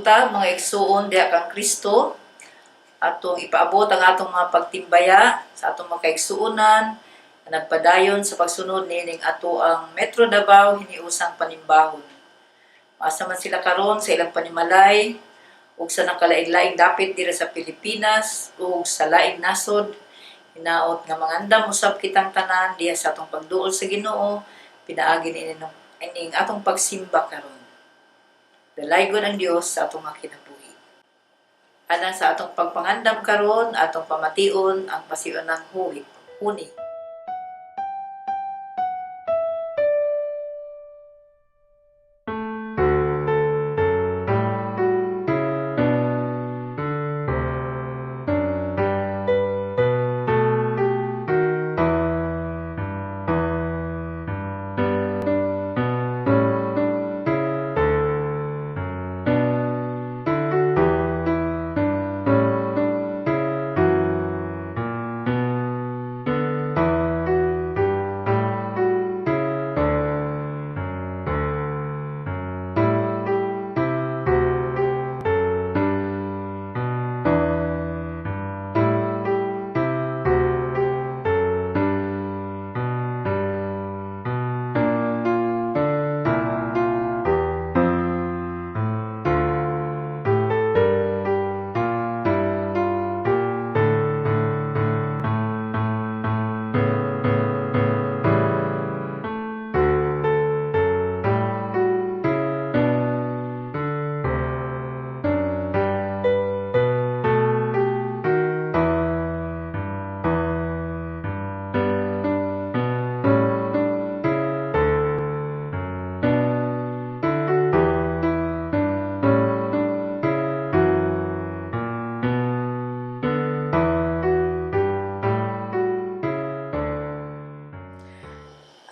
Buntag, mga igsuon diha kang Kristo. Atong ipaabot ang atong mga pagtimbaya sa atong mga kaigsuonan nga nagpadayon sa pagsunod niining ato ang Metro Davao hiniusang panimbahon. Maasa man sila karon sa ilang panimalay ug sa nakalaing-laing dapit dira sa Pilipinas ug sa laing nasod, hinaot nga mangandam usab kitang tanan diha sa atong pagduol sa Ginoo pinaagi niini ining atong pagsimba karon. Dalaygon ang Dios sa atong mga kinabuhi. Alang sa atong pagpangandam karon, atong pamation ang pasiunang huwi, huni.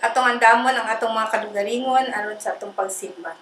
Atong andamon ang atong mga kalugaringon aron sa atong pagsimba.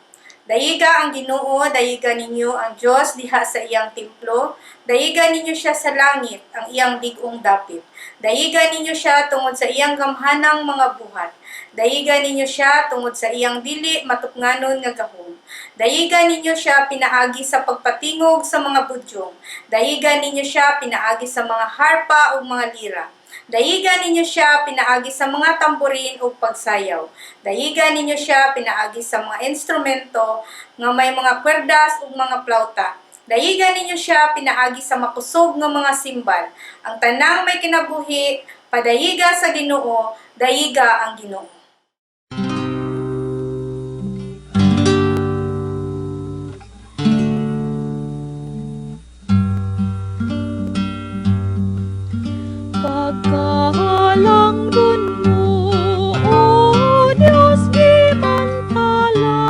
Dayiga ang Ginoo, dayiga ninyo ang Dios diha sa iyang templo, dayiga ninyo siya sa langit, ang iyang lig-ong dapit. Dayiga ninyo siya tungod sa iyang gamhanang mga buhat. Dayiga ninyo siya tungod sa iyang dili matupnganon nga gahom. Dayiga ninyo siya pinaagi sa pagpatingog sa mga budyong. Dayiga ninyo siya pinaagi sa mga harpa ug mga lira. Dayiga ninyo siya pinaagi sa mga tamborin ug pagsayaw. Dayiga ninyo siya pinaagi sa mga instrumento nga may mga kwerdas ug mga plauta. Dayiga ninyo siya pinaagi sa makusog nga mga simbal. Ang tanang may kinabuhi, padayiga sa Ginoo, dayiga ang Ginoo. Pagkahalangdon mo, O Diyos, gimantala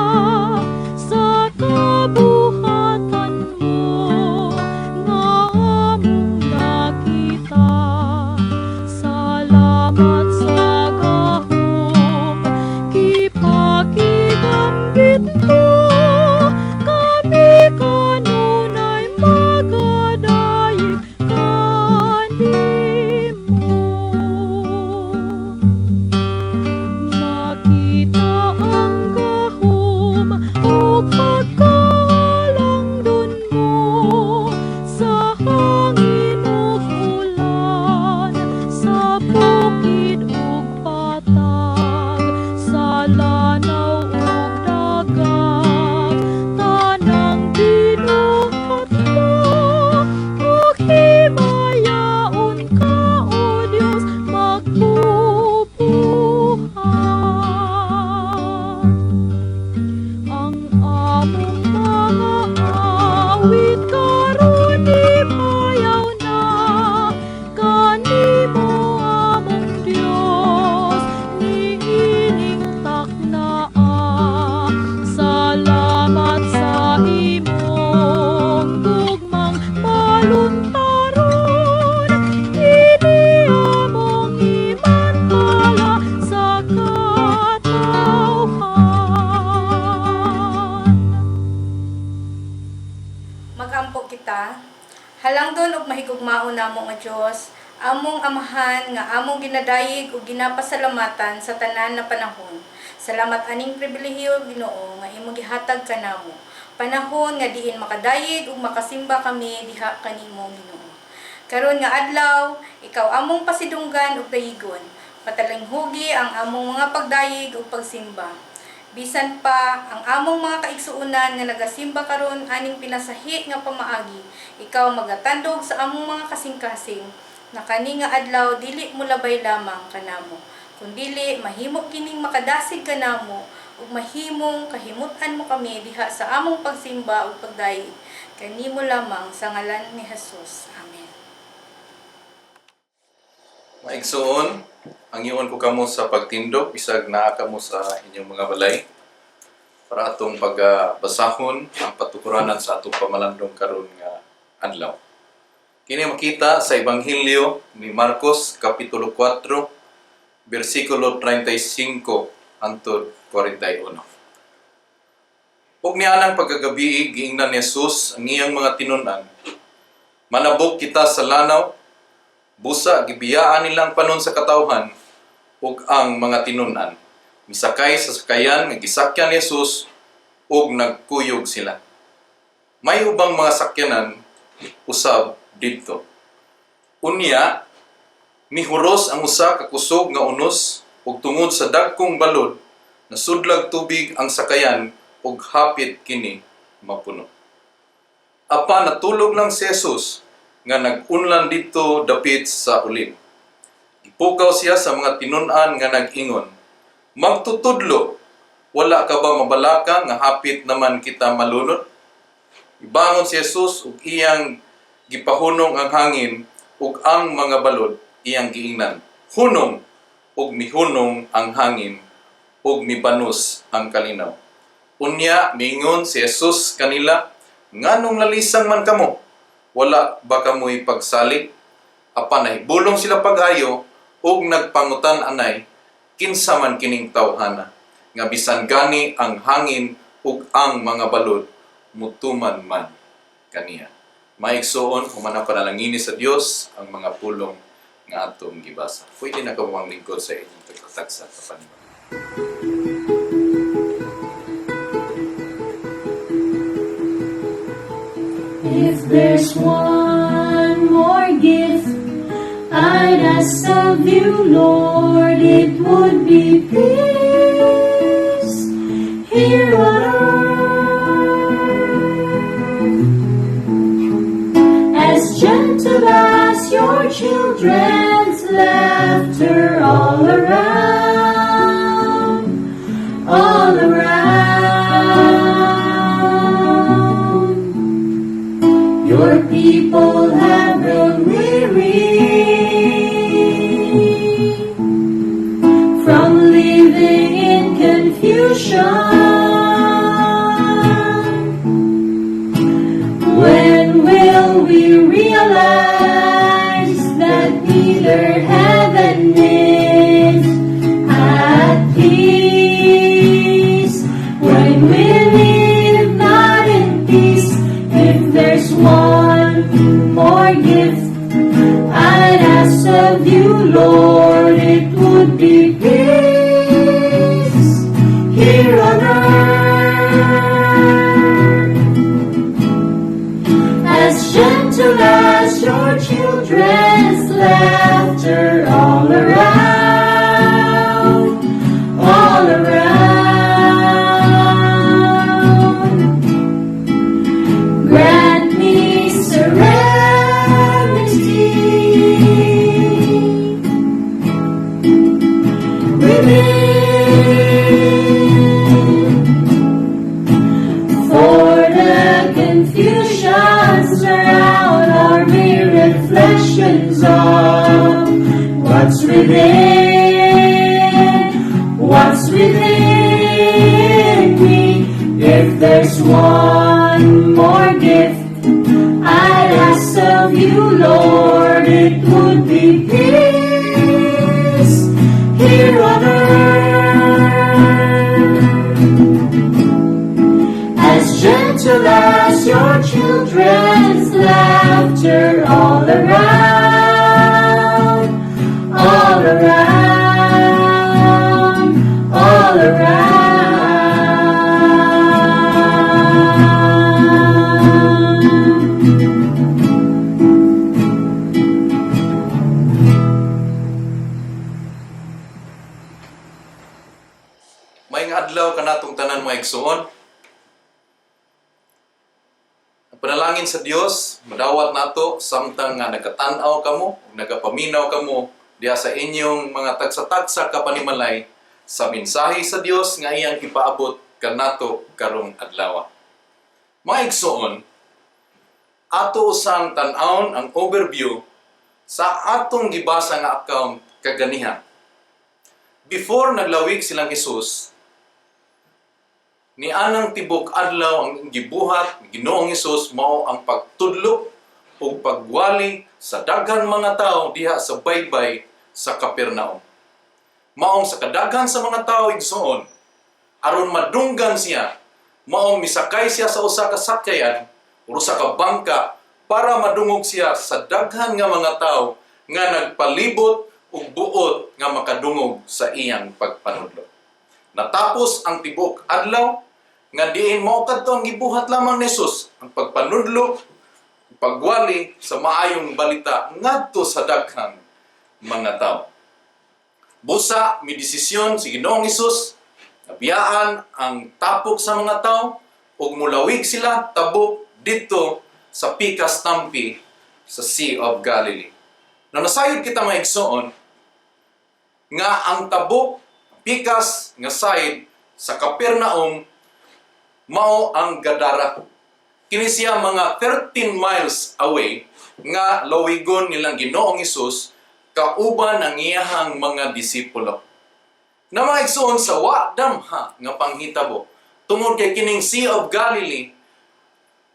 sa kabuhatan mo nga among nakita. Salamat sa gahom, gipakigambit mo, kami kanunay magadayeg kanimo. Makita ang gahom ug pagkahalangdon mo sa hangin ug ulan, sa bukid ug patag, sa lanaw ug dagat, tanang binuhat mo, ug himayaon ka, O Dios, magbubuhat. Ang among mga awit karon ipayaw na kanimo, among Dios, niining taknaa. Salamat sa imong gugmang maluntaron, kini among imantala sa katawhan. Magampo kita. Halangdon ug mahigugmaon namo nga Dios, among Amahan nga among ginadayeg ug ginapasalamatan sa tanan na panahon. Salamat aning pribilehiyo, Ginoo, nga imong gihatag kanamo. Panahon nga diin makadayeg ug makasimba kami diha kanimo, Ginoo. Karon nga adlaw, ikaw among pasidunggan ug dayigon. Patalinghugi ang among mga pagdayeg ug pagsimba. Bisan pa ang among mga kaigsuonan nga nagasimba karon aning pinasahi nga pamaagi, ikaw magatandog sa among mga kasing-kasing na kani nga adlaw dili molabay lamang kanamo, kundili mahimo kining makadasig kanamo ug mahimong kahimut-an mo kami diha sa among pagsimba ug pagdayeg kanimo lamang, sa ngalan ni Jesus. Amen. Maigsoon, hangyoon ko kamo sa pagtindog, bisag naa kamo sa inyong mga balay, para atong pagbasahon ang patukuranan sa atong pamalandong karon nga adlaw. Kini makita sa Ebanghelyo ni Marcos, Kapitulo 4, bersikulo 35 hangtod 41. Ug nianang pagkagabii, giingnan ni Jesus ang iyang mga tinun-an, "Manabok kita sa lanaw." Busa gibiyaan nilang panon sa katawhan ug ang mga tinun-an. Misakay sa sakayan nga gisakyan ni Jesus ug nagkuyog sila. May ubang mga sakyanan usab didto. Unya mihuros ang usa ka kusog nga unos ug tungod sa dagkong balod, nasudlag tubig ang sakayan ug hapit kini mapuno. Apan natulog lang si Jesus nga nag-unlan didto dapit sa ulin. Gipukaw siya sa mga tinun-an nga nag-ingon, "Magtutudlo, wala ka ba mabalaka nga hapit naman kita malunod?" Ibangon si Jesus ug iyang gipahunong ang hangin ug ang mga balod. Iyang giingnan, "Hunong!" Ug mihunong ang hangin ug mibanos ang kalinaw. Unya miingon si Jesus kanila, "Nganong nalisang man kamo? Wala ba kamoy pagsalig?" Apan nahibulong sila pag-ayo ug nagpangutan-anay, "Kinsa man kining tawhana nga bisan gani ang hangin ug ang mga balod mutuman man kaniya?" Maigsoon, human panalangini sa Dios ang mga pulong nga atong gibasa. Pwede na kamo lingkod sa inyong tagsa ka. If there's one more gift I'd ask of you, Lord, it would be peace here on earth. As gentle as your children's laughter all around, all around. Your people have grown weary from living in confusion. When will we realize that neither heaven is at peace when we live not in peace? If there's one more gift I'd ask of you, Lord, it would be peace here on earth. As gentle as your children's laughter all around, all around. Grant me serenity within. For the confusions around are mere reflections of what's within me. If there's one more gift I'd ask of you, Lord, it would be peace here on earth. As gentle as your children's laughter all around, all around, all around. Panalangin sa Dios, madawat nato samtang nga nagkatanaw kamo, ug nagapaminaw kamo diha sa inyong mga tagsa-tagsa ka panimalay sa mensahe sa Dios nga iyang ipaabot kanato karong adlaw. Mga igsoon, ato usang tan-awon ang overview sa atong gibasa nga account kaganiha. Before naglawig silang Jesus, ni anang tibok adlaw ang gibuhat ni Ginoong Hesus mao ang pagtudlo ug pagwali sa daghan mga tao diha sa baybay sa Capernaum. Maong sa kadaghan sa mga tao, igsoon, aron madunggan siya, maong misakay siya sa usa ka sakyayan o usa ka bangka para madungog siya sa daghan nga mga tao nga nagpalibot ug buot nga makadungog sa iyang pagpanudlo. Natapos ang tibok adlaw nga diin mao kadto ang gibuhat lamang ni Jesus, ang pagpanudlo, pagwali sa maayong balita ngadto sa daghang mga tao. Busa mi desisyon si Ginoong Hesus nga biyaan ang tapok sa mga tao ug mulawig sila tabok didto sa pikas tampi sa Sea of Galilee. Na nasayod kita, mga igsoon, nga ang tabok pikas nga side sa Capernaum mao ang Gadara. Kini siya mga 13 miles away nga lawigon nilang Ginoong Hesus kauban ang iyahang mga disipulo. Na mga igsoon, sa wa damha nga panghitabo tungod kay kining Sea of Galilee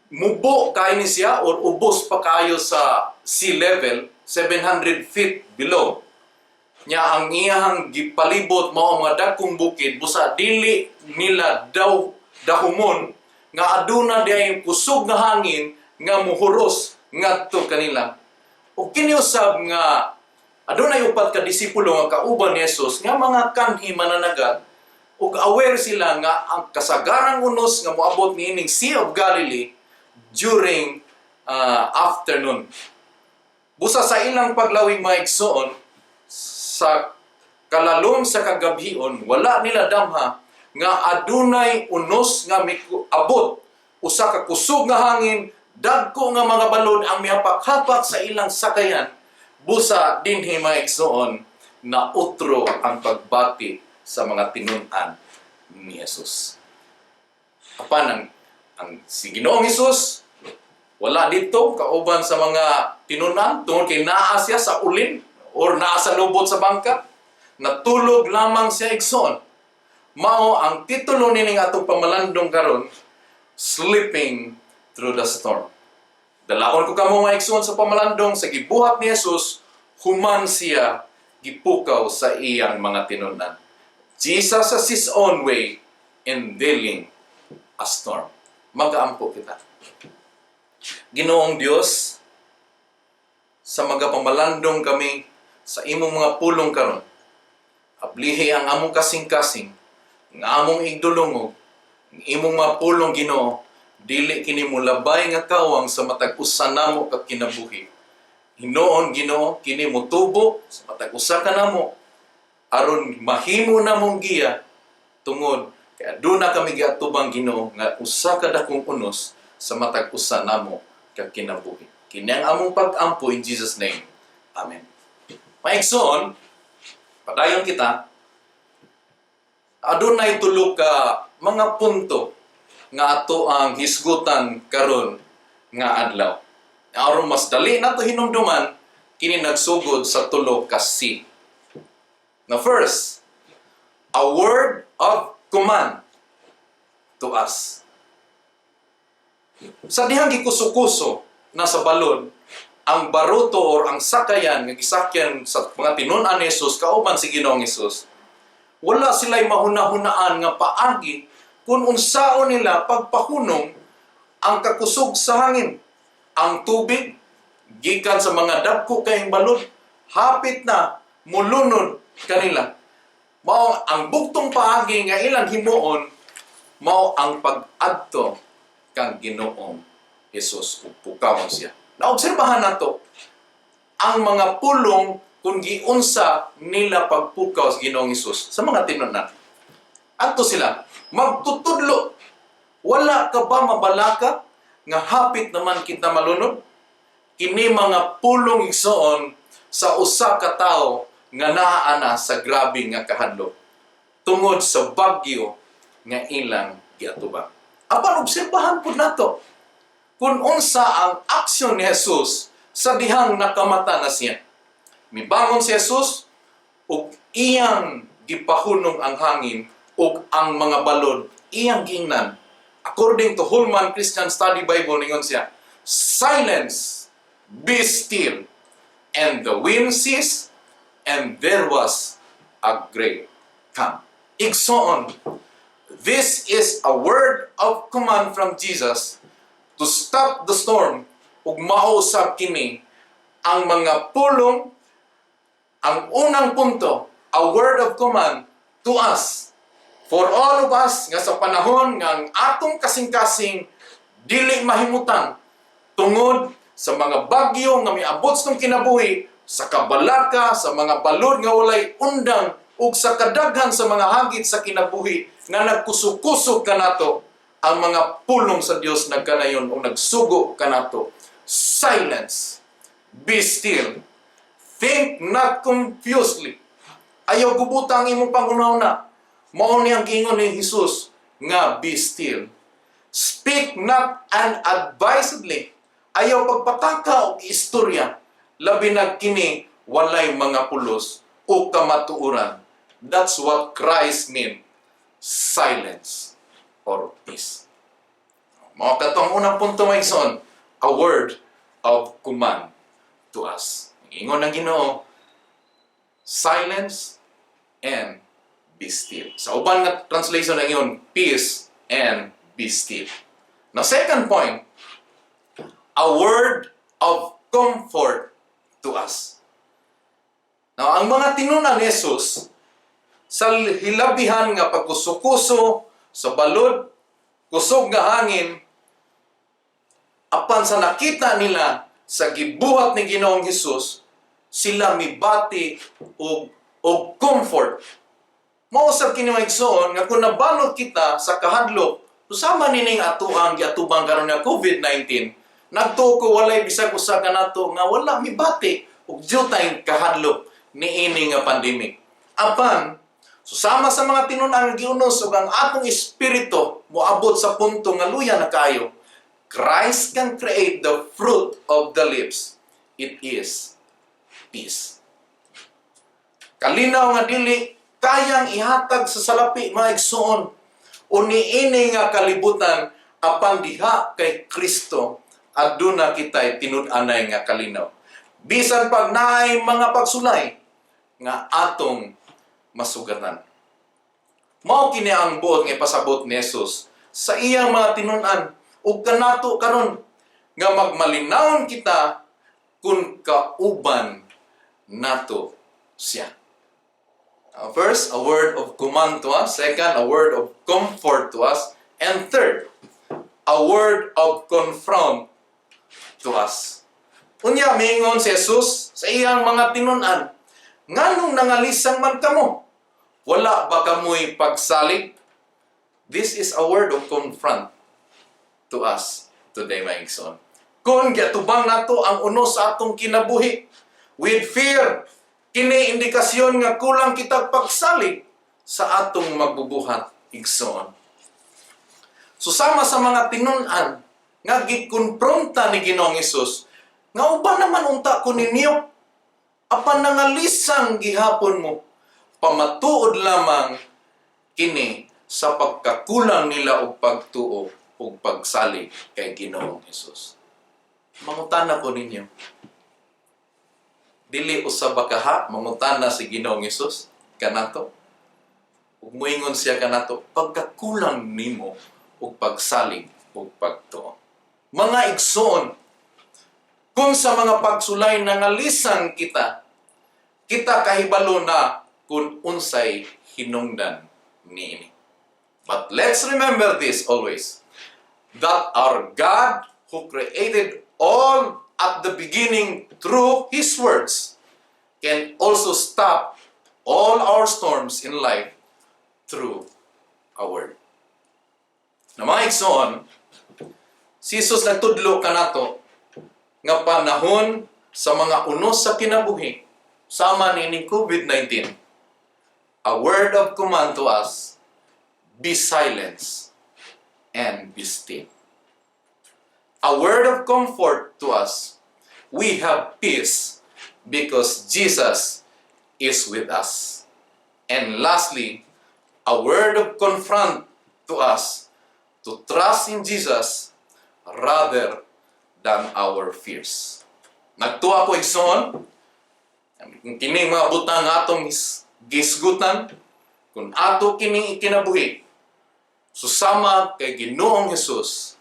mubo kaayo ni siya or ubos pa kaayo sa sea level, 700 feet below. Nya ang iyahang gipalibot mao ang mga dagkong bukid, busa dili nila daw dahumon nga aduna diay kusog nga hangin nga muhuros ngadto kanila. Ug kini usab nga adunay upat ka disipulo nga kauban ni Jesus nga mga kanhi mananagat ug aware sila nga ang kasagarang unos nga moabot niining Sea of Galilee during afternoon. Busa sa ilang paglawig, mga igsoon, sa kalalom sa kagabhion, wala nila damha nga adunay unos nga abot, usa ka kusog nga hangin, dagko nga mga balod ang mihapak-hapak sa ilang sakayan. Busa dinhi, mga igsoon, na utro ang pagbati sa mga tinun-an ni Jesus. Apan ang si Ginoong Hesus wala dito kauban sa mga tinun-an tungod kay naa siya sa ulin or naa sa lubot sa bangka. Natulog lamang siya, igsoon. Mao ang titulo nining atong pamalandong karon, "Sleeping Through the Storm." Dalaon ko kamo, mga igsoon, sa pamalandong sa gibuhat ni Jesus human siya gipukaw sa iyang mga tinun-an. Jesus has his own way in dealing a storm. Magaampo kita. Ginoong Dios, sa magapamalandong kami sa imong mga pulong karon, ablihi ang among kasing-kasing, ang among igdulungog, ang imong mga pulong, Ginoo, dili kini mulabay nga kawang sa matag usa namo ka kinabuhi. Hinoon Ginoo, kini motubo sa matag usa ka namo aron mahimo namong giya tungod kay aduna kami giatubang, Ginoo, nga usa ka dakong unos sa matag usa namo ka kinabuhi. Kini ang among pag-ampo in Jesus' name. Amen. Mga igsoon, padayon kita. Adunay tulo ka mga punto nga ato ang hisgutan karon nga adlaw. Aron mas dali nato hinumduman, kini nagsugod sa tulo ka C. Na first, a word of command to us. Sa dihang gikuso-kuso na sa balod, ang baruto or ang sakayan nga gisakyan sa mga tinun-an ni Jesus kauban si Ginoong Hesus, wala sila'y mahuna-hunaan nga paagi kung unsaon nila pagpahunong ang kakusog sa hangin. Ang tubig, gikan sa mga dagko kayong balod, hapit na mulunod kanila. Mao ang buktong paagi nga ilang himuon mao ang pag-adto kang Ginoong Hesus ug pukawon siya. Naobserbahan nato ang mga pulong kung giunsa nila pagpukaw sa Ginoong Hesus sa mga tinun-an. Adto sila, "Magtutudlo, wala ka ba mabalaka? Nga hapit naman kita malunod? Kini mga pulong, igsoon, sa usa ka tawo nga naa na sa grabe nga kahadlok tungod sa bagyo nga ilang giatubang. Apan obserbahan pud nato kung unsa ang aksyon ni Jesus sa dihang nakamata na siya. Mibangon si Jesus ug iyang gipahunong ang hangin ug ang mga balod, iyang giingnan. According to Holman Christian Study Bible, ningon siya, "Silence, be still." And the wind ceased, and there was a great calm. Igsoon, this is a word of command from Jesus to stop the storm, ug mao usab kini ang mga pulong, ang unang punto, a word of command to us, for all of us nga sa panahon nga ang atong kasing-kasing dili mahimutang tungod sa mga bagyo nga miabot sa atong kinabuhi, sa kabalaka, sa mga balod nga walay undang, ug sa kadaghan sa mga hagit sa kinabuhi nga nagkusog-kusog kanato, ang mga pulong sa Dios nagkanayon o nagsugo kanato. Silence, be still, think not confusedly. Ayaw gubuta ang imong panghunahuna. Mao ni ang giingon ni Jesus nga be still. Speak not unadvisedly. Ayaw pagpataka og istorya, labi na kini walay mga pulos o kamatuoran. That's what Christ mean. Silence or peace. Mao katong unang punto, mga igsoon, a word of command to us. Ingon ng Ginoo, "Silence and be still." Sa uban nga translation ang ingon, "Peace and be still." Now, second point, a word of comfort to us. Now, ang mga tinunan ni Jesus sa hilabihan nga pagkuso-kuso sa balod, kusog nga hangin, apan sa nakita nila sa gibuhat ni Ginoong Hesus, sila mibati og comfort. Mao sab kini, mga igsoon, nga kung nabalot kita sa kahadlok, usama nining atuang giatubang karon nga COVID-19, nagtuo ko walay bisag usa kanato nga wala mibati og jutay kahadlok niini nga pandemic. Apan susama sa mga tinun-an giunos ug ang atong espiritu moabot sa punto nga luya na kayo, Christ can create the fruit of the lips. It is peace. Kalinaw nga dili kayang ihatag sa salapi, mga igsoon, o niini nga kalibutan, apan diha kay Kristo aduna kita'y tinud-anay nga kalinaw. Bisan pag naay mga pagsulay nga atong masugatan. Mao kini ang buot nga ipasabot ni Jesus sa iyang mga tinun-an ug kanato karon nga magmalinawon kita kung kauban nato siya. First, a word of command to us. Second, a word of comfort to us. And third, a word of confront to us. Unya, mingon si Jesus sa iyang mga tinun-an, "Nganong nangalisang man kamo? Wala ba kamoy pagsalig?" This is a word of confront to us today, mga igsoon. Kung giatubang nato ang unos sa atong kinabuhi with fear, kini indikasyon nga kulang kita pagsalig sa atong magbubuhat, igsoon. Susama sa mga tinun-an nga gikonfronta ni Ginoong Hesus, nga uban naman unta ko ninyo, apan nangalisang gihapon mo, pamatuod lamang kini sa pagkakulang nila og pagtuo ug pagsalig kay Ginoong Hesus. Mangutana ko ninyo. Dili usab ba kaha mangutana si Ginoong Hesus kanato? Ug moingon siya kanato, pagkakulang nimo og pagsalig ug pagtuo. Mga igsoon, kung sa mga pagsulay nangalisang kita, kita kahibalo na kung unsay hinungdan niini. But let's remember this always, that our God who created all at the beginning through His words can also stop all our storms in life through a word. Na mga igsoon, Si Jesus nagtudlo kanato nga panahon sa mga unos sa kinabuhi sama niining COVID-19. A word of command to us: be silent and be still. A word of comfort to us: we have peace because Jesus is with us. And lastly, a word of confront to us to trust in Jesus rather than our fears. Nagtuo ako, igsoon, kung kining mga butang atong gisgutan, kung ato kining ikinabuhi, susama kay Ginoong Jesus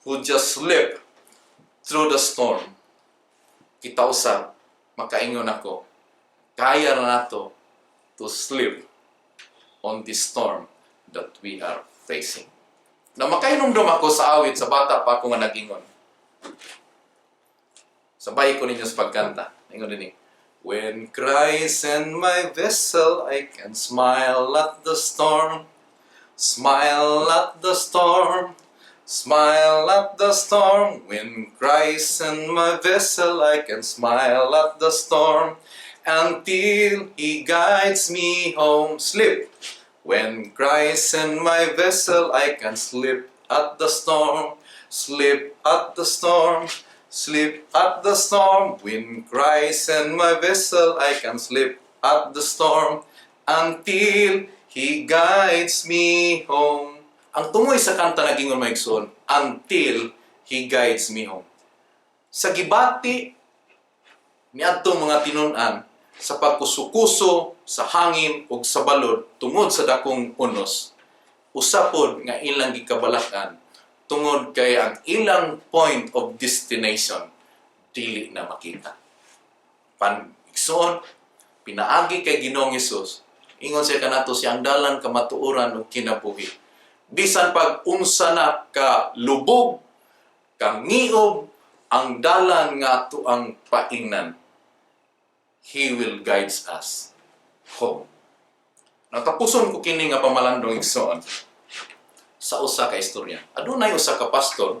who just slept through the storm, kita usab, makaingon ako, kaya na nato to sleep on the storm that we are facing. Na makahinumdum ako sa awit sa bata pa ako nga nagingon. Sabay ko ninyo sa pagkanta. Ingon din. When Christ in my vessel, I can smile at the storm. Smile at the storm. Smile at the storm. When Christ in my vessel, I can smile at the storm until He guides me home. Sleep. When Christ in my vessel, I can sleep at the storm. Sleep at the storm. Sleep at the storm. When Christ in my vessel, I can sleep at the storm until He guides me home. Ang tungoy sa kanta nagingon, mga igsoon, "until He guides me home." Sa gibati niadtong mga tinun-an sa pagkusukuso sa hangin ug sa balod tungod sa dakong unos, usa pod nga ilang gikabalakan tungod kay ang ilang point of destination dili na makita. Pan igsoon, pinaagi kay Ginoong Hesus, ingon siya kanato, siya ang dalan, kamatuoran ug kinabuhi. Bisan pag unsa na ka lubog, kangiob ang dalan nga ato ang paingnan, He will guides us home. Natapuson ko kini nga pamalandong, igsoon, sa usa ka istorya. Adunay usa ka pastor.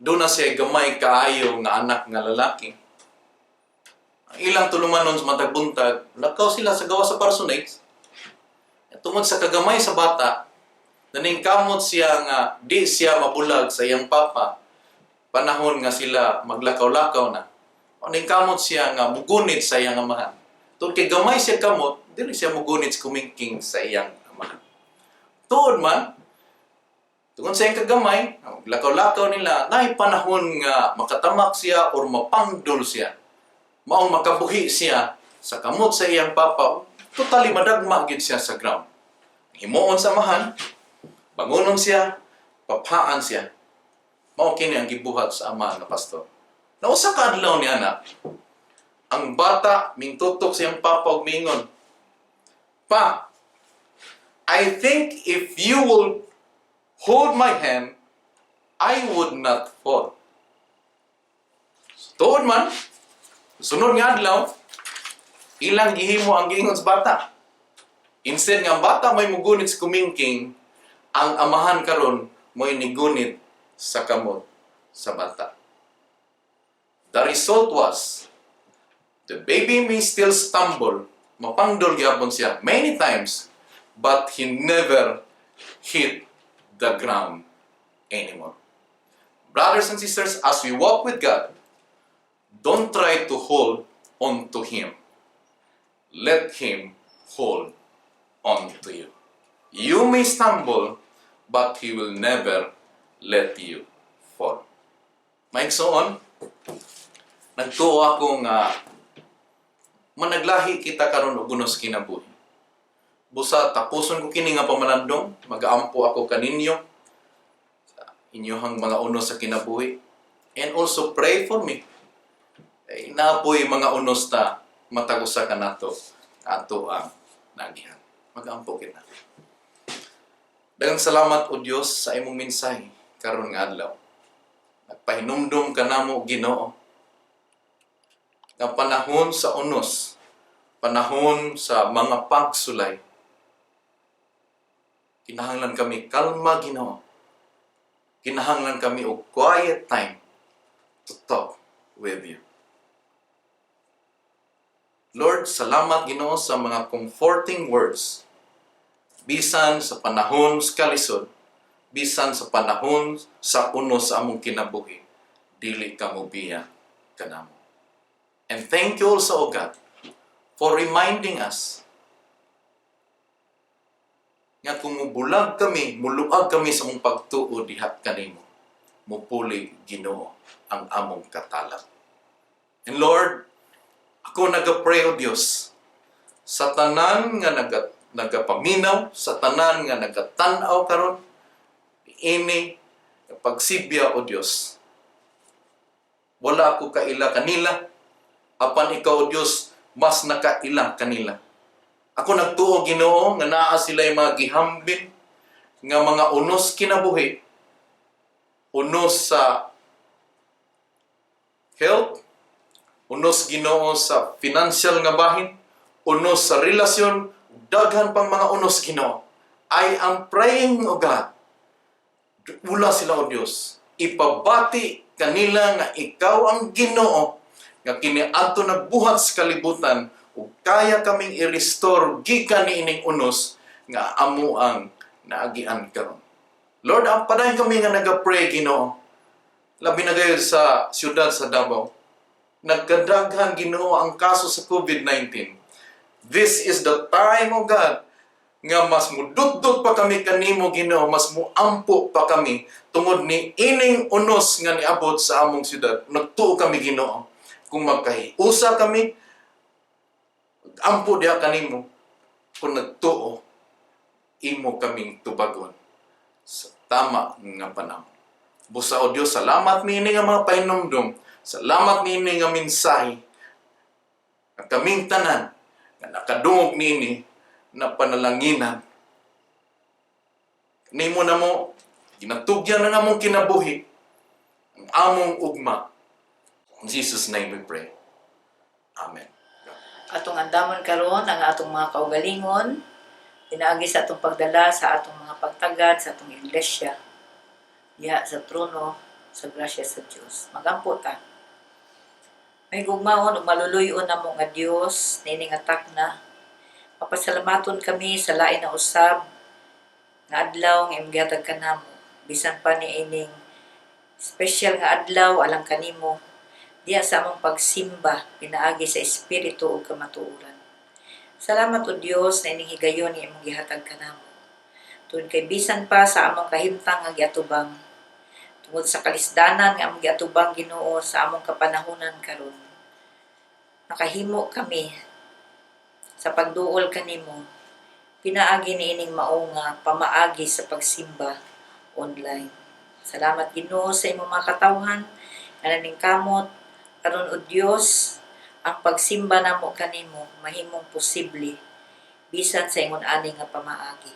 Duna siya gamay kaayo nga anak nga lalaki. Ang ilang tulumanon sa matag buntag, lakaw sila sa gawas sa parsonage. Tungod sa kagamay sa bata, naningkamot siya nga di siya mabulag sa iyang papa panahon nga sila maglakaw-lakaw na. Naningkamot siya nga mugunit sa iyang amahan. Tungod kay gamay siya kamot, dili siya mugunit sa kumingking sa iyang amahan. Tuod man, tungod sa iyang kagamay, lakaw-lakaw nila, naay panahon nga makatamak siya or mapangdol siya. Maong makabuhi siya sa kamot sa iyang papa, totally madagma gid siya sa ground. Himuon sa amahan, bangunon siya, papaan siya. Mao kini ang gibuhat sa ama nga pastor. Nausa ka adlaw ni anak, ang bata mingtutok siyang papa ug mingon, "Pa, I think if you will hold my hand, I would not fall." Tuod man, sunod nga adlaw, ilang gihimo ang giingon sa bata. Instead nga ang bata may mugunit sa kumingking, ang amahan karon mo'y nigunit sa kamot sa bata. The result was, the baby may still stumble, mapangdol gyapon siya many times, but he never hit the ground anymore. Brothers and sisters, as we walk with God, don't try to hold on to Him. Let Him hold on to you. You may stumble, but He will never let you fall. Mga igsoon, nagtuo ako nga managlahi kita karon og unos kinabuhi. Busa tapuson ko kini nga pamalandong, magaampo ako kaninyo sa inyong mga unos sa kinabuhi. And also pray for me. Eh, naa poy mga unos ta matag usa kanato ato ang nagihan. Magampo kita. Daghang salamat, O Dios, sa imong mensahe karon nga adlaw. Nagpahinumdum ka namo, Ginoo, nga panahon sa unos, panahon sa mga pagsulay, kinahanglan kami kalma, Ginoo. Kinahanglan kami og quiet time to talk with you. Lord, salamat, Ginoo, sa mga comforting words. Bisan sa panahon sa kalisod, bisan sa panahon sa unos sa among kinabuhi, dili ka mobiya kanamo. And thank you also, O God, for reminding us nga kung mubulag kami, muluag kami sa among pagtuo diha kanimo, mupuli, Ginoo, ang among katalak. And Lord, ako naga-pray, O Dios, sa tanan nga nagapaminaw, sa tanan nga nagatan-aw karon ini pagsibya, O Dios. Wala ako kaila kanila, apan ikaw, O Dios, mas nakaila kanila. Ako nagtuo, Ginoo, nga naa sila mga gihambin nga mga unos kinabuhi, unos sa health, unos, Ginoo, sa financial nga bahin, unos sa relasyon, daghan pang mga unos, Ginoo. I am praying, O God, ula sila, O Dios. Ipabati kanila nga ikaw ang Ginoo nga kiniadto nagbuhat sa kalibutan ug kaya kaming i-restore gikan niining unos nga amo ang naagian karon. Lord, ang padayon kami nga naga-pray, Ginoo. Labi na gayud sa siyudad sa Davao. Nagkadaghan, Ginoo, ang kaso sa COVID-19. This is the time, O God, nga mas mudutdot pa kami kanimo, Ginoo, mas muampo pa kami tungod ni ining unos nga niabot sa among siyudad. Nagtuo kami, Ginoo, kung magkahiusa kami, ampo diha kanimo, kung nagtuo, imo kaming tubagon sa tama nga panahon. Busa, O Dios, salamat niini nga mga pahinumdum. Salamat niini nga mensahe. Ang kaming tanan nga nakadungog niini na panalanginan. Nimo na mo, ginatugyan ang among kinabuhi, ang among ugma. In Jesus' name we pray. Amen. Atong andamon karon ang atong mga kaugalingon pinaagi sa atong pagdala sa atong mga pagtagad sa atong iglesia diha sa trono sa grasya sa Dios. Magampo ta. May gugmaon ug maluluy-on namo nga Dios niini nga takna. Mapasalamaton kami sa lain na usab nga adlaw nga imong gihatag kanamo, bisan pa niining special nga adlaw alang kanimo diha sa among pagsimba pinaagi sa espiritu ug kamatuoran. Salamat, O Dios, na ining higayon nga imong gihatag kanamo. Tungod kay bisan pa sa among kahimtang nga giatubang, tungod sa kalisdanan nga among giatubang, Ginoo, sa among kapanahunan karon, nakahimo kami sa pagduol kanimo pinaagi niining mao nga pamaagi sa pagsimba online. Salamat, Ginoo, sa imong mga katawhan nga naningkamot aron, O Dios, ang pagsimba namo kanimo mahimong posible bisan sa ingon ani nga pamaagi.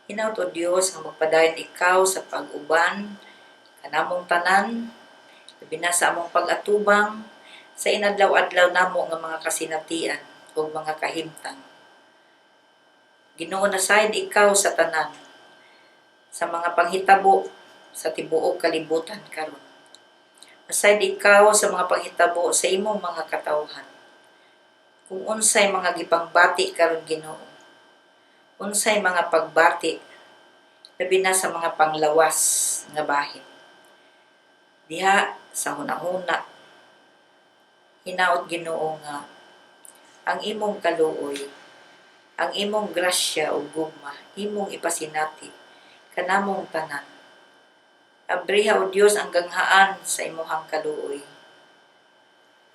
Hinaut, O Dios, nga magpadayon ikaw sa pag-uban kanamong tanan, labi na sa among pag-atubang sa inadlaw-adlaw namo nga mga kasinatian ug mga kahimtang. Ginoo, nasayod ikaw sa tanan sa mga panghitabo sa tibuok kalibutan karon. Nasayod ikaw sa mga panghitabo sa imong mga katawhan. Kung unsay mga gipangbati karon, Ginoo, unsay mga pagbati, labi na sa mga panglawas nga bahin. Diha sa hunahuna, hinaot, Ginoo, nga ang imong kaluoy, ang imong grasya ug gugma, imong ipasinati kanamong tanan. Abriha, O Dios, ang ganghaan sa imuhang kaluoy.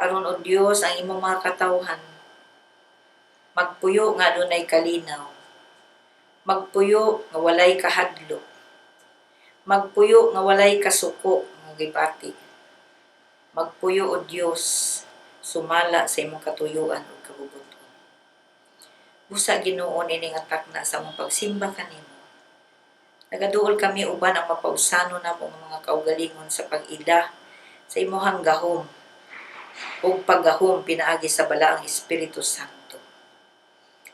Aron, O Dios, ang imong mga katawhan magpuyo nga adunay kalinaw. Magpuyo nga walay kahadlok. Magpuyo nga walay kasuko nga gibati. Magpuyo, O Dios, sumala sa imong katuyuan ug kabubut-on. Busa, Ginoo, niini nga takna sa among pagsimba kanimo, nagaduol kami uban ang mapausano namo nga mga kaugalingon sa pag-ila sa imuhang gahom ug paggahom pinaagi sa Balaang Espiritu Santo.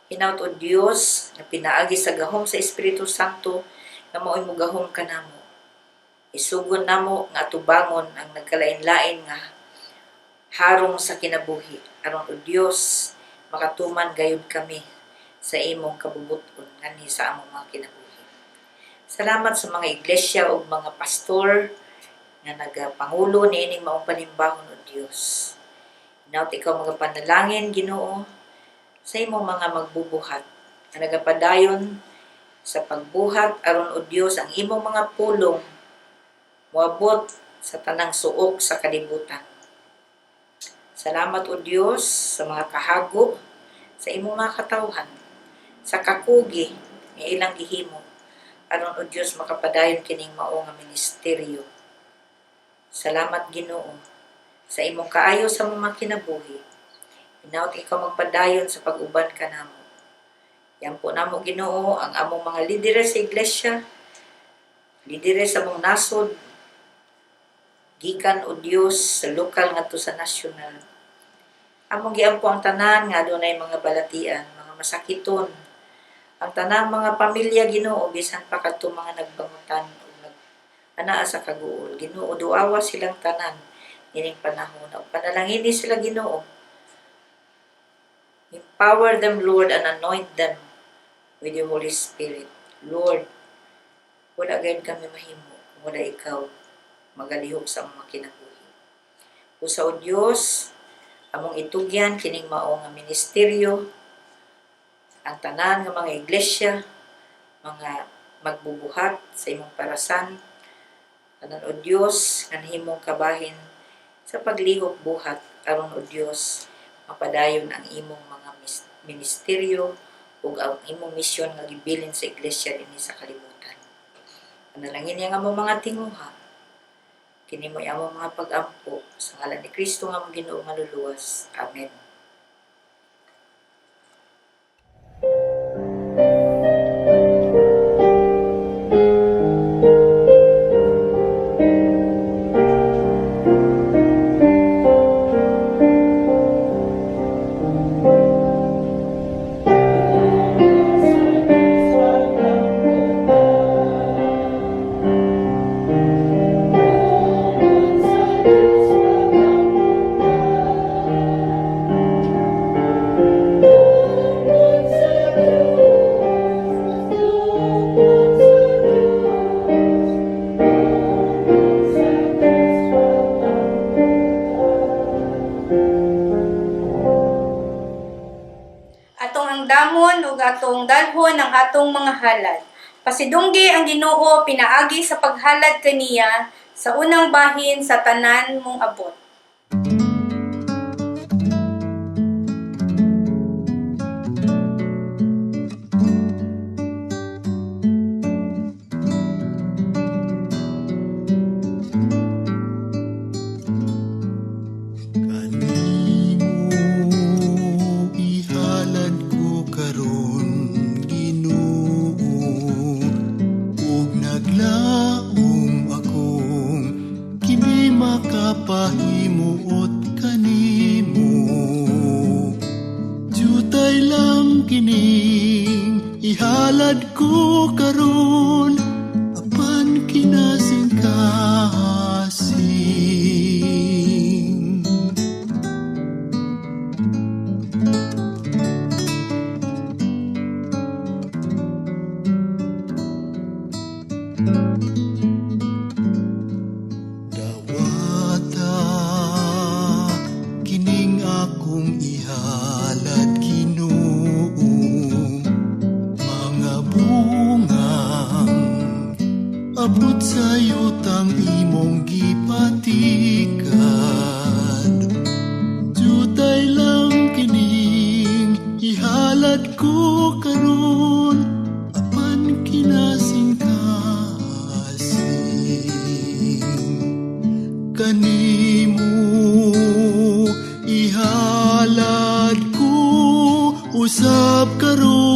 Hinaut, O Dios, nga pinaagi sa gahom sa Espiritu Santo nga mao'y mogahom kanamo. Isugon namo nga atubangon ang nagkalain-lain nga harong sa kinabuhi aron, O Dios, makatuman gayud kami sa imong kabubuton nganhi sa among mga kinabuhi. Salamat sa mga iglesia ug mga pastor nga nagapangulo niining maong panimbahon, O Dios. Hinaut ikaw mga panalangin, Ginoo, sa imong mga magbubuhat nga nagapadayon sa pagbuhat aron, O Dios, ang imong mga pulong moabot sa tanang suok sa kalibutan. Salamat, O Dios, sa mga kahago sa imong mga katawhan, sa kakugi nga ilang gihimo aron, O Dios, makapadayon kining mao nga ministeryo. Salamat, Ginoo, sa imong kaayo sa mga kinabuhi. Hinaut ikaw magpadayon sa pag-uban kanamo. Iampo namo, Ginoo, ang among mga lideres sa iglesia, lideres sa among nasod, gikan, O Dios, sa lokal ngadto sa nasyonal. Among giampo ang tanan nga adunay mga balatian, mga masakiton. Ang tanang mga pamilya, Ginoo, bisan pa kadto mga nagbangutan ug nag anaa sa kaguol. Ginoo, duawa silang tanan ining panahon. Ug panalangini sila, Ginoo. Empower them, Lord, and anoint them with your Holy Spirit. Lord, wala gayud kami mahimo kung wala ikaw magalihok sa among mga kinabuhi. Usa, O Dios, among itugyan kining mao nga ministeryo, ang tanan nga mga iglesia, mga magbubuhat sa imong parasan, tanan, O Dios, nga nahimong kabahin sa paglihok buhat aron, O Dios, mapadayon ang imong mga ministeryo ug ang imong misyon nga gibilin sa iglesia dinhi sa kalibutan. Panalangin niya nga among mga tinguha. Kini mo among mga pag-ampo sa ngalan ni Kristo nga among Ginoo nga luluwas. Amen. Atong andamon ug atong dalhon ang atong mga halad. Pasidunggi ang Ginoo pinaagi sa paghalad kaniya sa unang bahin sa tanan mong abot. Kanimo ihalad ko karon, Ginoo, ug naglaom akong kini makapahimuot kanimo. Jutay lang kining ihalad ko karon, apan kinasingkasing. Dawata kining akong ihalad, Ginoo, mga bungang abot sa yutang imong gipatikad. Jutay lang kining ihalad ko karon, apan kinasingkasing. Kanimo ihalad ko usab karon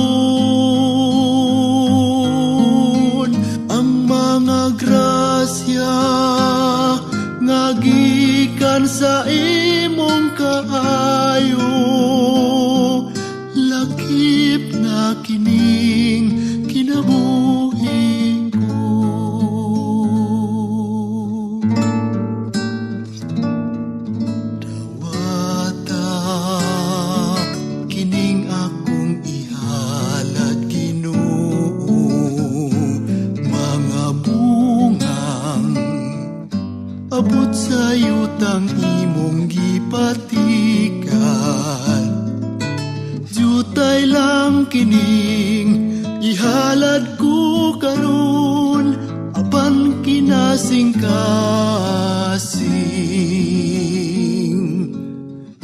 ang mga grasya nga gikan sa imong kaayo, lakip na kining kinabuhi ko. Imong gipatikan. Jutay lang kining ihalad ko karon, apan kinasing-kasing.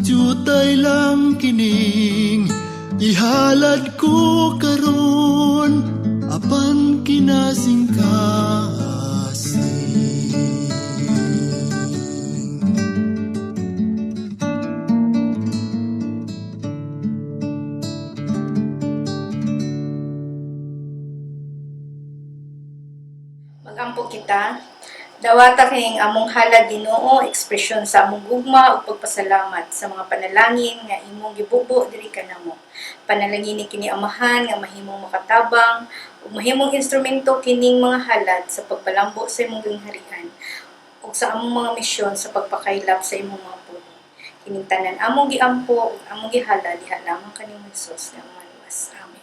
Jutay lang kining ihalad ko karon, apan kinasing-kasing. Magampo kita. Dawata kining among halad, Ginoo, ekspresyon sa among gugma ug pagpasalamat sa mga panalangin nga imong gibubo diri kanamo. Panalangini kini, Amahan, nga mahimong makatabang ug mahimong instrumento kining mga halad sa pagpalambo sa imong gingharian ug sa among mga misyon sa pagpakaylap sa imong mga pulong. Kining tanan among giampo ug among gihalad diha lamang kanimo, Hesus, nga maluwas. Amen.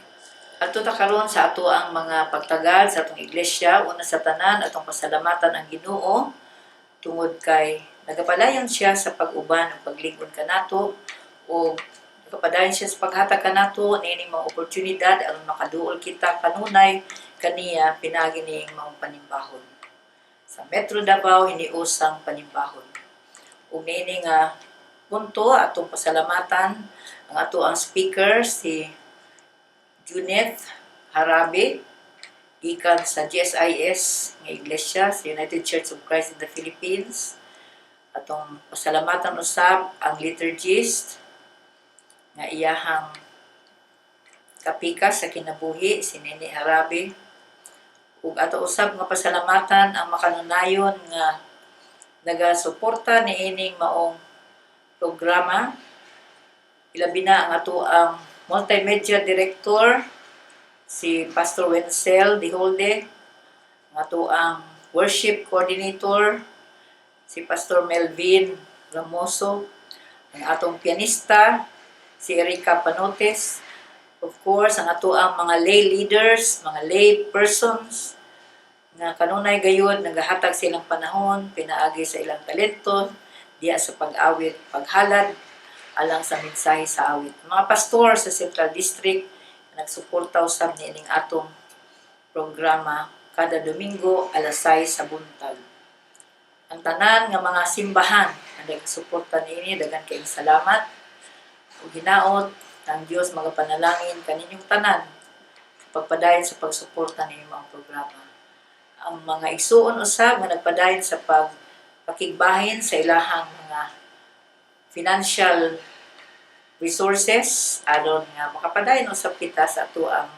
Adto ta karon sa ato ang mga pagtagal sa atong iglesia. Una sa tanan, atong pasalamatan ang Ginoo tungod kay nagapadayon siya sa pag-uban ug paglig-on kanato o nagapadayon siya sa paghatag kanato niining mga oportunidad aron makaduol kita kanunay kaniya pinaagi niing maong panimbahon sa Metro Davao hiniusang panimbahon. Ug niini nga punto, atong pasalamatan ang ato ang speaker, si Juneth Harabe, gikan sa GSIS nga iglesia sa United Church of Christ in the Philippines. Atong pasalamatan usab ang liturgist nga iyahang kapikas sa kinabuhi, si Nene Harabe. Ug ato usab nga pasalamatan ang makanunayon nga nagasuporta niining maong programa, ilabi na ang ato ang multimedia director, si Pastor Wenzel Diholde, ang ato ang worship coordinator, si Pastor Melvin Ramoso, ang atong pianista, si Erika Panotes, of course, ang ato ang mga lay leaders, mga lay persons, nga kanunay gayud nagahatag silang panahon, pinaagi sa ilang talento, diya sa pag-awit, paghalad, alang sa mensahe sa awit. Mga pastor sa Central District, nagsuporta usab niining atong programa kada Domingo alas 6 sa buntag. Ang tanan nga mga simbahan nga nagsuporta niini, daghan kaayong salamat. Ug hinaot ang Dios magapanalangin kaninyong tanan sa pagpadayon sa pagsuporta niining mga programa. Ang mga igsuon usab nga nagpadayon sa pagpakigbahin sa ilahang mga financial resources aron nga makapadayon usab kita sa ato ang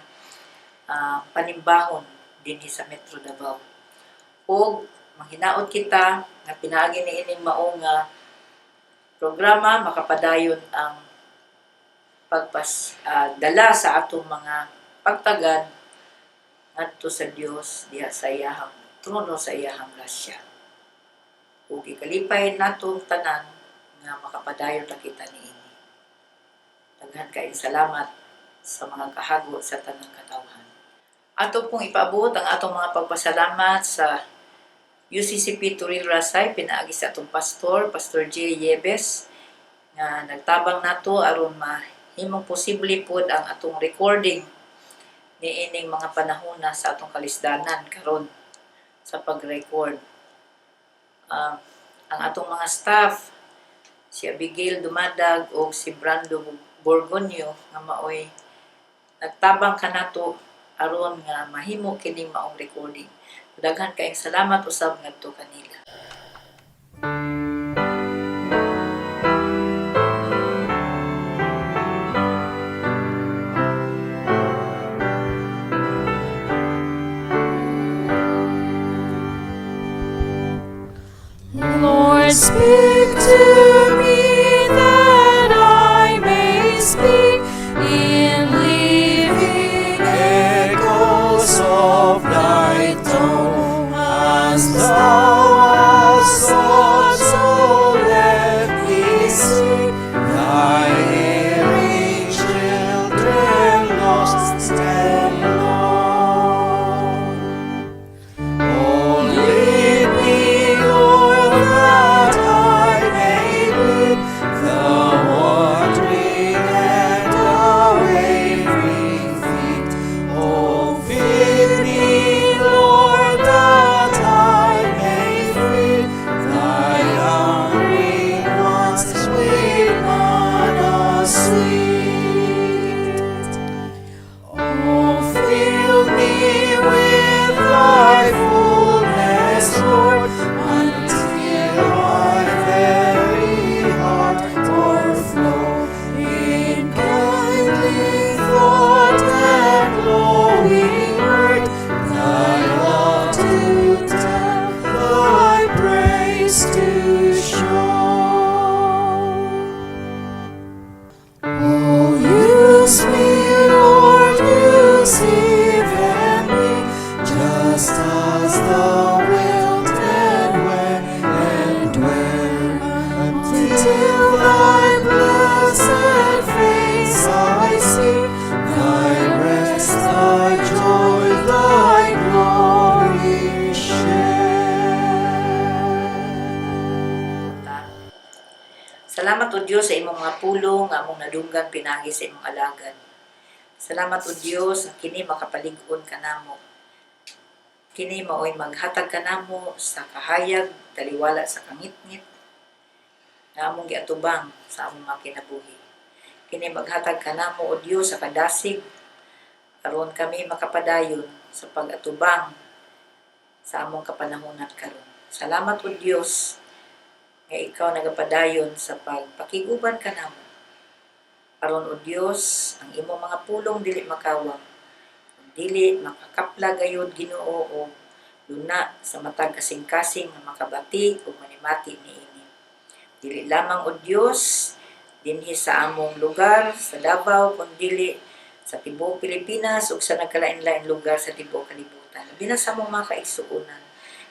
panimbahon dinhi sa Metro Davao. Ug manghinaot kita nga pinaagi niining mao nga programa makapadayon ang pagpas dala sa atong mga pagtagad ngadto sa Dios diha sa iyahang trono, sa iyahang grasya. Ug ikalipay natong tanan nga makapadayon ta kita niini. Daghan kaayong salamat sa mga kahago sa tanang katawhan. Ato pong ipaabot ang atong mga pagpasalamat sa UCCP Toril Rasay pinaagi sa atong pastor, Pastor J. Yebes, nga nagtabang nato aron mahimong posible pod ang atong recording niining mga panahon na sa atong kalisdanan karon sa pag-record. Ang atong mga staff, si Abigail Dumadag o si Brando Borgonyo, nga maoy nagtabang kanato aron nga mahimo kining maong recording. Daghan kaayong salamat usab ngadto kanila. Lord, speak to me that I may speak in living echoes of thy tone as thou Till thy blessed face I see, thy rest, thy joy, thy glory share. Ta. Salamat, O Dios, sa imong mga pulong nga among nadunggan pinagi sa imong alagad. Salamat, O Dios, nga kini makapalig-on kanamo. Kini maoy maghatag kanamo sa kahayag, taliwala sa kangitngit nga among giatubang sa among mga kinabuhi. Kini maghatag kanamo, O Dios, sa kadasig aron kami makapadayon sa pag-atubang sa among kapanahonan karon. Salamat, O Dios, nga ikaw nagapadayon sa pagpakiguban kanamo. Aron, O Dios, ang imong mga pulong dili makawang, dili makakapla gayud, Ginoo, o luna sa matag kasing-kasing nga makabati o manimati niini. Dili lamang, O Dios, dinhi sa among lugar sa Davao kundili sa tibuok Pilipinas ug sa nagkalain-lain lugar sa tibuok kalibutan. Labi na sa among mga kaigsuonan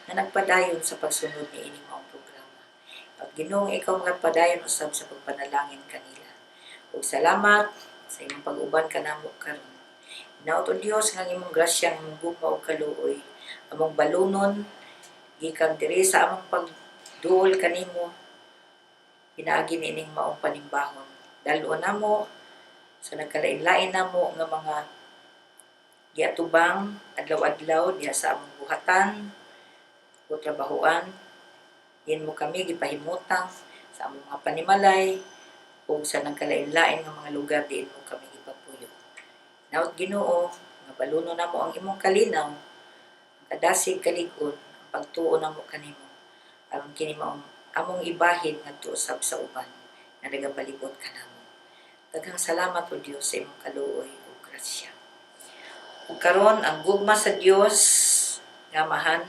nga nagpadayon sa pagsunod niining maong programa. At Ginoong ikaw magpadayon usab sa pagpanalangin kanila. Ug salamat sa imong pag-uban kanamo karon. Hinaot, O Dios, nga ang imong grasya, ang imong gugma ug kaluoy among balunon gikan diri sa among pagduol kanimo pinaagi niining maong panimbahon. Dal-on namo sa nagkalain-lain namo nga mga giatubang adlaw-adlaw diha sa among buhatan o trabahoan. Diin mo kami gipahimutang sa among mga panimalay ug sa nagkalain-lain nga mga lugar diin mo kami gipapuyo. Hinaot, Ginoo, nga balunon namo ang imong kalinaw, ang kadasig, kalig-on, ang pagtuo namo kanimo aron kini maong among ibahin ngadto usab sa uban nga nagapalibot kanamo. Daghang salamat, O Dios, sa imong kaluoy ug grasya. Ug karon, ang gugma sa Dios nga Amahan,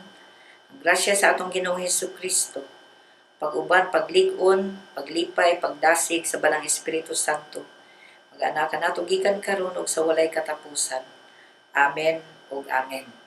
ang grasya sa atong Ginoong Hesus Kristo, pag-uban, paglig-on, paglipay, pagdasig sa Balang Espiritu Santo mag-ana kanato gikan karon ug sa walay katapusan. Amen ug amen.